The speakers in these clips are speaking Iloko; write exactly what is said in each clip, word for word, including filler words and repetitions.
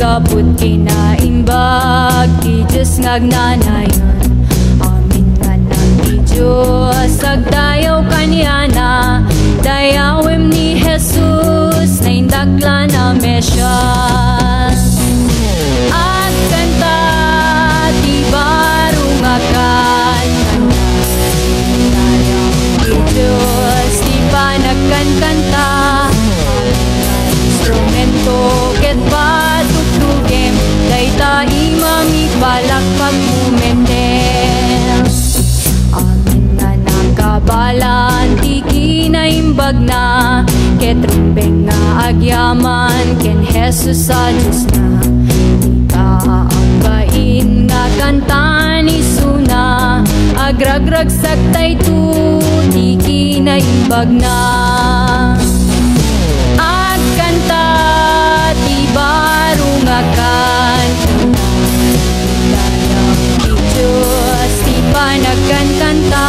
Gapu ti kinaimbag ti Dios nga agnanayon. Amin nga nang ti Dios agdayaw kaniana, dayawem ni Jesus, naindaklan a Mesias. Agkanta ti baro nga kanta. Dayawem ti Dios ti panagkankanta. Instrumento ket patugtugem, dayta imam ipalakpak mo metten. Amin nga nakabalan ti kinaimbagna, ket rumbeng nga agyaman ken Jesus a Diosna. Dika aambain nga kanta ni suna, agragragsak dayto ti kinaimbagna. Agkanta ti baro nga kanta. Dayawem ti Dios ti panagkankanta.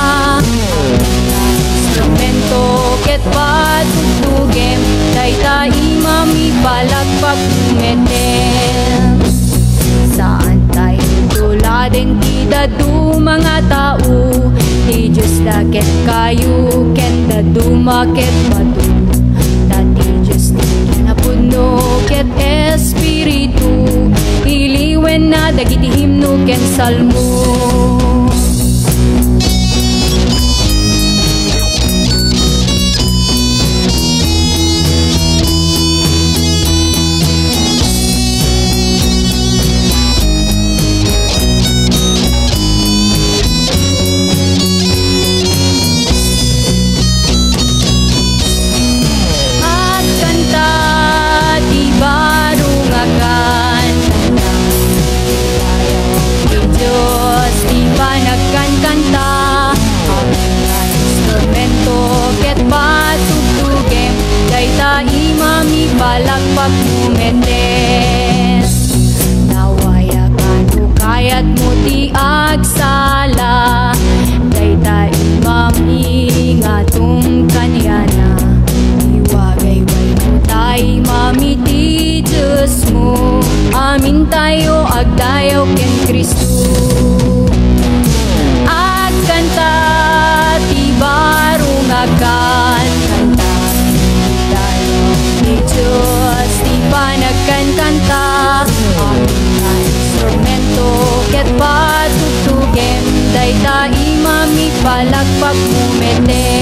Instrumento ket patugtugem, dayta imam ipalakpak mo metten. Saan tayo tuladen ti dadduma nga tao, ti Dios da ket kayo, ken dadduma ket batu. Ta ti Dios ti kinapudno ket Espiritu, iliwenna dagiti himno ken salmo. Agkanta ti baro nga kanta. Dayawem ti Dios ti panagkankanta. Amin nga instrumento ket patugtugem, dayta imam ipalakpak mo metten. Nawayak a no kayatmo ti agsala, dayta imam ingatom kaniana. Iwagaywaymo ta imam iti Diosmo. Amintayo agdayaw ken Cristo. Agkanta ti baro nga kanta. Dayawem ti Dios ti panagkankanta. Amin nga instrumento ket patugtugem, dayta imam ipalakpak mo metten.